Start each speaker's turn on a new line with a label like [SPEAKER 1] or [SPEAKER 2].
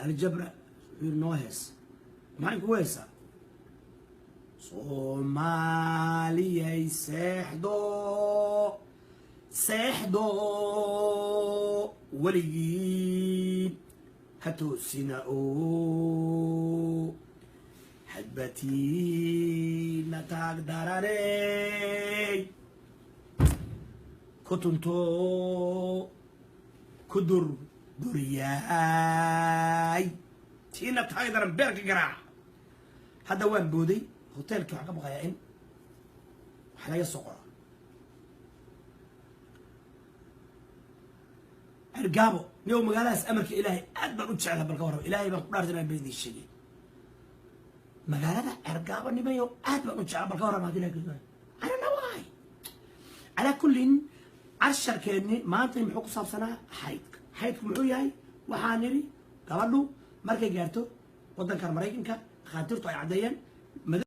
[SPEAKER 1] Aljabra wuxuu yiri, "Noo hees." Maxaan kugu heesaa? Soomaaliyay, seexdo, seexdo, weligiin ha toosina oo hadbatiina taag daraney, ku tunto, ku dur duryaay, tiina taag daran, beerka garaac. Hadda waan booday hoteelkii. Waxaan ka baqayaa in wax laga soo qoro. Ergaabo niyow, magaaladaas amarka Ilaahay aad baan u jecla. Balka warraba, Ilaahay baan ku dhaartay inaan been idiin sheegay. Magaalada Ergaabo, nimayow, aad baan u jecla. Balka warraba hadii Ilahay. I don't know why. Calaa kullin, casharkeenni maanta muxuu ku saabsanaa? Xaydka. Xaydku muxuu yahay? Waxaan nidhi gabadhu markay gaarto waddankan Maraykanka, dhakhaatiirtu ay caddeeyeen.